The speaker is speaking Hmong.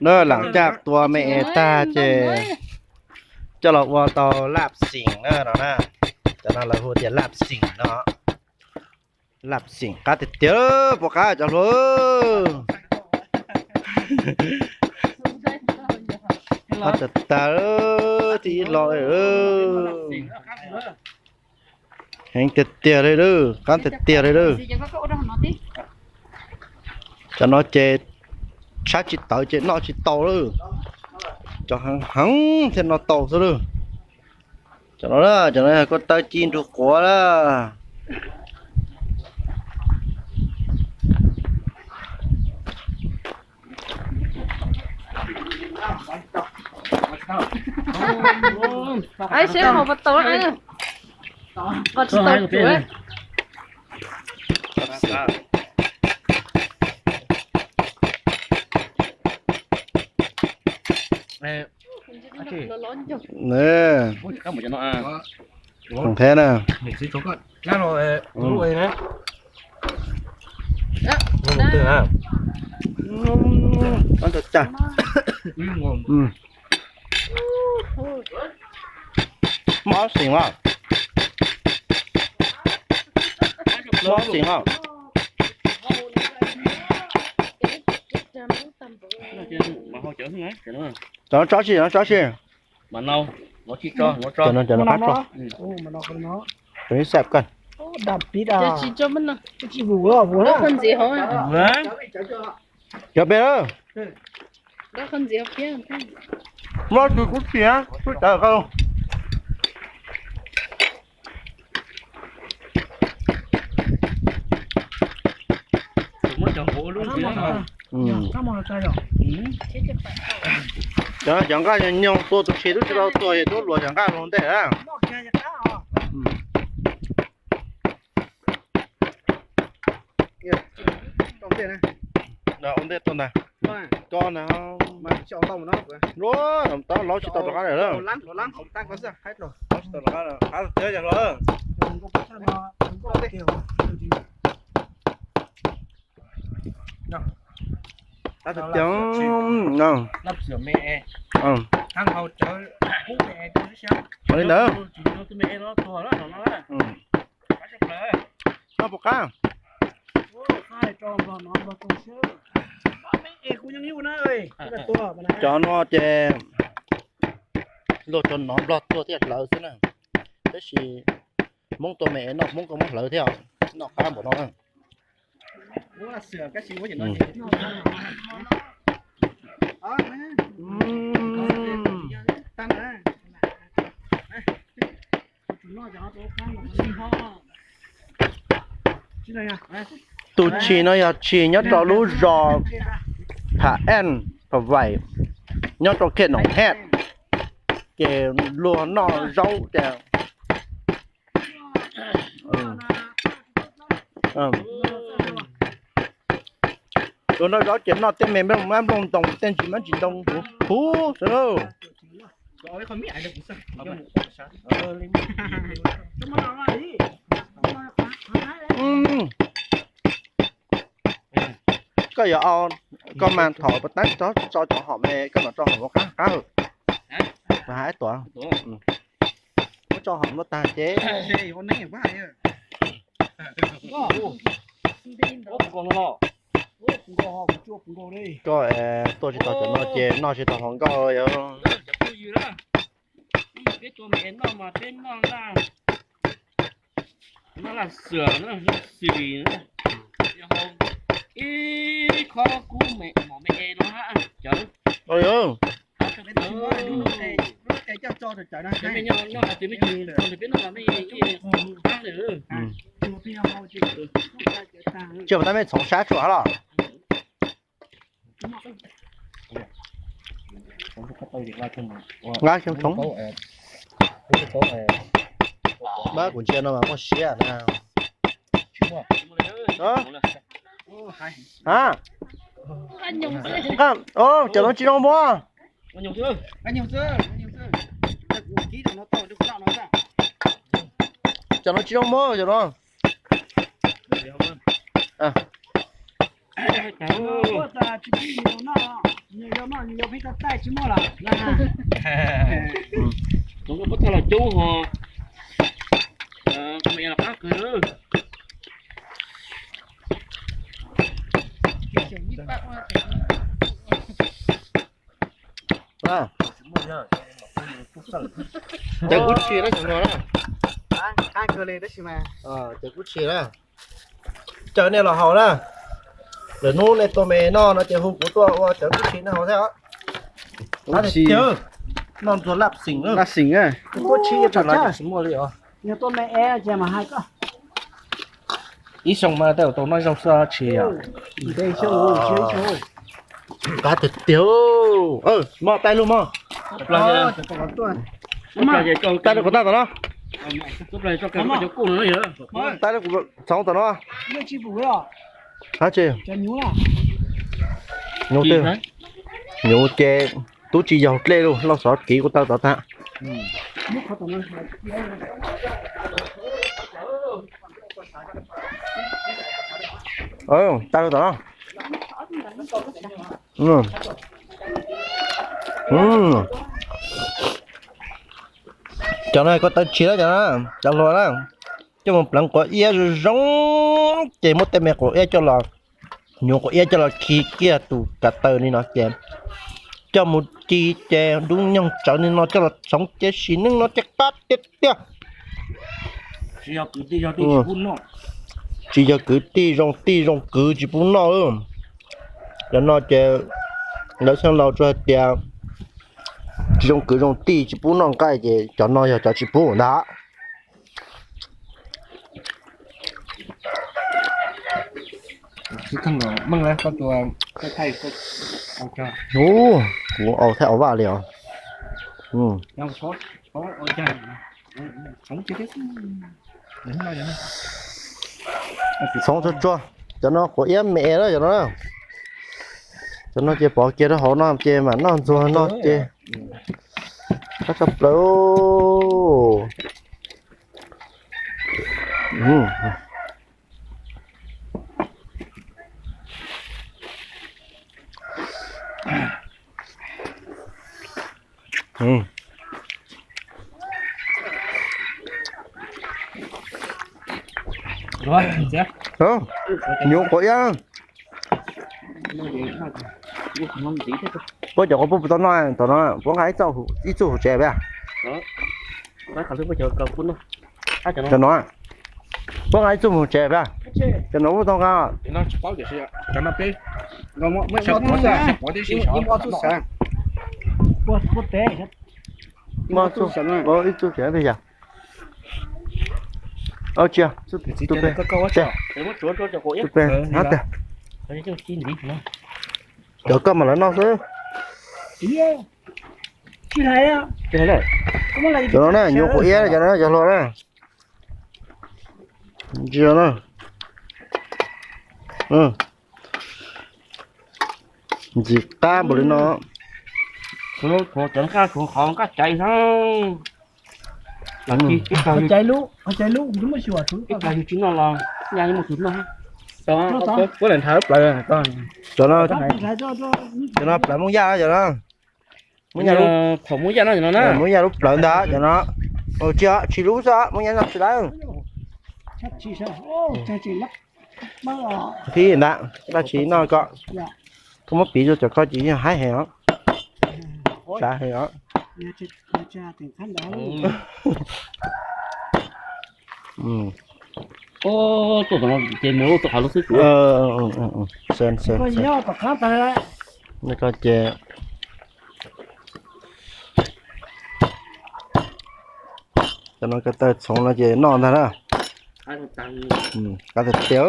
Na, lam caj tua me es tag ces coj los ua tau laj xeem na no na. Cov no lawv hu tias laj xeem no. Laj xeem qab tiag tiag, puas qab cov hluas? Qab tag tag, tib lo. Heev tiag tiag li lawm, qab tiag tiag li lawm. Cov no ces tshab tsis tawv ces noj tsis tau lawm. Cov heev heev thiaj noj tau xwb lawm. Cov no, cov no yog koj taw ci nrug quav lawm. Ai, seb hauv pas tau na. Qos tsis tau tsuav. Nws, thov thiab na. Tab tom cas. Muaj ob xeem os. Muaj ob xeem os. Cov no tso si, cov no tso si. Cov no, cov no qab tso. Cov no xav koj. Cov pem. Muab tus kub tsis, kub tawv koj. Cov nqaj nyoog tua tus tshis twb tsis tau tuag es tuaj luas cov nqaj hluas ntej lawm. Ua ntej tuaj ntag. Koj na. Laub tsis tau rov qab lawm. Laub tsis tau rov qab lawm, qab tiag yog hluas. Qab tiag. Li ntawd. Noj puas qab? Cov no ces luag tso nov Nplog tuag thiaj hlawv xwb na. Tab sis Hmoob tua me es noj Hmoob koj muab hlawv thiab, noj qab npaum no. Tus tshis no yog tshis nyob rau lub zos Pha Eej Pha Vais, nyob rau khej Noom Hej, ces luag noj zaub ces luag noj zaub ces noj tej me mab nplooj ntoo, tej ntsis mab ntsis ntoo huv huv xwb. Koj yuav, koj mas thaum pas tab tso cov hom me koj mam tso hom qab qab hwm. Mas hais tuam, muab tso hom no tag ces koj tuaj tsis tau cov no ces noj tsis tau hluas nkauj yog. Cia pas tab mej txhoov sab tsuas los. Nqa xyoo txhoov. Pab kuv ntsia no mas muaj siab na. Cov no tsis zoo muab. Cov no tsis zoo muab cov no. Nws yog peb tau taij tsis muaj lawm. Tov koj puab txhaj los coob ho. Koj mas yog los qab kawg. Cawv kub tshis na, cov no na. Cawv kub tshis na. Caw nej los haus na. Lwm hnub nej tua me noj no ces hu kuv tuaj ua cawv kub tshis nej haus thiab os. Noj ntxuag laj xeem, laj xeem. Kub tshis tsis muaj li os. Yog tua me es ces mas hais koj. Ib xyoo mas tej zaum tau noj zaug xwb tsis yog. Ntev xyoo, ntev xyoo. Qab tiag tiag. Mog, tais lug mog. Tais lug kuv tau tom no. Tais lug kuv txhoov tom no. Dab tsi? Nyuj twg? Nyuj ces tub tsis yaug dlej lug, lauj xov kev kuv tau tom tag. Tais lug tom no. Cov no koj taw tshis na, cov no, cov hluas na, coj mus pleev quav iab zoo zoo, ces muab tej me quav iab coj los, nyuv quav iab coj los khi kiag tus kav taw li no ces coj mus ci ces dub nyoog tsawv li no coj los txhoov ces sim neej no ces qab tiag tiag. Tsis yog kwv tij zoo tij zoo kwv tsis pub noj. Cov no ces lawv xeeb laus tsuas hais tias tsis zoo kwv zoo tij tsis pub noj nqaij ces cov no yog cov tsis pub ntag. Ub, kuv au thaij au vaj li os. Txhoov tsuag tsuag, cov no quav iab me na cov no. Cov no ces pov kiag rau hauv no ces mam noj ntxuag no ces qab tshaj plaws. Nyuv quav iab. Puab cov quav puab puas tau noj tom no, puab nqa ib txuj hauv tsev peb. Cov no, puab nqa ib txuj mus tsev peb. Cov no puab tau nqa. Ib txuj tsev peb yog. Tsis, tus pem, tus pem, cov koj mas lawv noj xwb. Cov no na, nyuv quav iab cov no cov hluas na. Ntsis no na. Ntxim qab npaum li no. Cov nqaj, cov qhov nqaj caiv xwb. Ib pliag yus tsis noj los nyaj muaj tus noj. Puab lam nrhav lub plawv. Cov no, cov no plawv Moob Yaj cov no. Moob Yaj lub, Moob Yaj lub plawv ntag cov no. Tsis, tsis lub xwb, Moob Yaj noj tsis lawm. Thib ntag, dab tsi noj ko. Koj muab piv rau cov koj ces yeej haib heev os. Sav heev os. Ces mus rau qhov lub xwb tsuav. Ko ces cov no ko taw txhoov no ces noj ntag na. Qab tiag tiag.